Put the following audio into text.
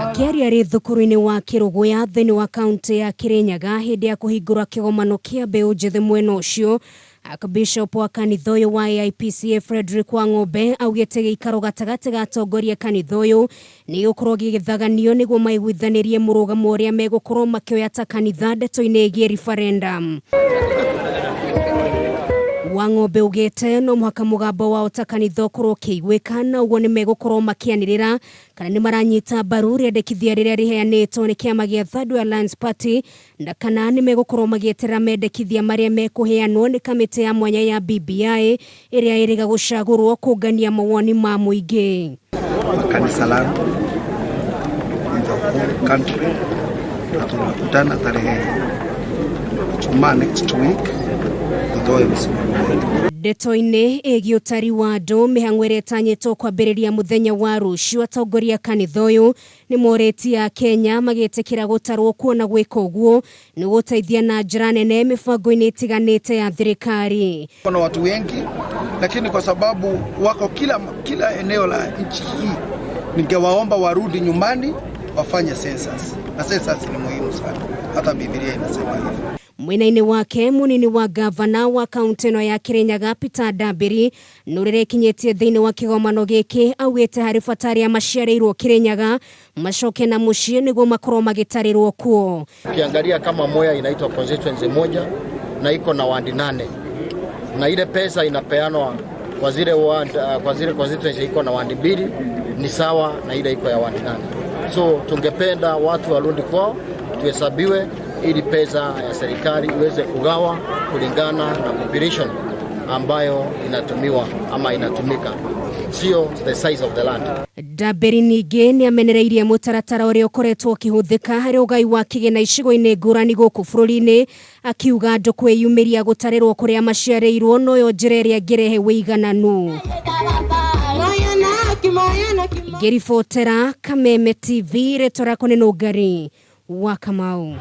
Akĩaria arĩ thukuru-inĩ wa Kĩrũgũya thĩinĩ wa kaunti ya Kĩrĩnyaga hĩndĩ ya kũhingũra kĩgomano kĩa mbeũ njĩthĩ mwena ũcio, Archbishop wa kanitha ũyũ wa AIPCA Frederick Wang'ombe augĩte gĩikaro gatagatĩ ga atongoria kanitha ũyũ nĩ gĩgũkorwo gĩgĩthaganio nĩguo maiguithanĩrie mũrũgamo ũrĩa megũkorwo makĩoya ta kanitha ndeto-inĩ ĩgiĩ referendum. Wang'ombe augĩte no mũhaka mũgambo wao ta kanitha ũkorwo ũkĩiguĩka na ũguo nĩ megũkorwo makĩanĩrĩra kana nĩ maranyita mbaru rĩendekithia rĩrĩa rĩheanĩtwo nĩ kĩama gĩa Third Way Alliance Party na kana nĩ megũkorwo magĩeterera mendekithia marĩa mekũheanwo nĩ kamĩtĩ ya mwanya ya BBI ĩrĩa ĩrĩga gũcagũrwo kũngania mawoni ma mũingĩ. Kanisa langu in the whole country na tunakutana tarehe Ijumaa next week tutoe msimamo wetu. Ndeto-inĩ ĩgiĩ ũtari wa andũ mĩhang'o ĩrĩa ĩtanyĩtwo kwambĩrĩria mũthenya wa rũciũ, atongoria kanitha ũyũ nĩ morĩtie Akenya magĩtĩkĩra gũtarwo kuona gwĩka ũguo nĩ gũteithia na njĩra nene mĩbango-inĩ ĩtiganĩte ya thirikari. Kuna watu wengi lakini kwa sababu wako kila eneo la nchi hii, ningewaomba warudi nyumbani wafanye census, na census ni muhimu sana, hata Biblia inasema hivyo. Mwena-inĩ wake munini wa gavana wa kaunti ĩno ya Kirinyaga Peter Ndambiri nũrĩrĩkinyĩtie thĩinĩ wa kĩgomano gĩkĩ augĩte harĩ bata arĩa maciarĩirwo Kirinyaga macoke na mũciĩ nĩguo makorwo magĩtarĩrwo kuo. Ukiangalia kama Mwea inaitwa constituency moja na iko na wadi 8 na ile pesa inapeanwa kwa zile ward, kwa zile constituency iko na wadi 2 ni sawa na ile iko ya wadi 8. So tungependa watu warudi kwao tuhesabiwe ili pesa ya serikali iweze kugawa kulingana na population ambayo inatumiwa ama inatumika, sio the size of the land. Ndambiri ningĩ nĩ amenereirie mũtaratara ũrĩa ũkoretwo ũkĩhũthĩka harĩ ũgai wa kĩgĩna icigo-inĩ ngũrani gũkũ bũrũri-inĩ, akiuga andũ kwĩyumĩria gũtarĩrwo kũrĩa maciarĩirwo noyo njĩra ĩrĩa ĩngĩrehe wĩigananu. Ngĩribotera Kameme TV, rĩtwa rĩakwa nĩ Nũngari wa Kamau.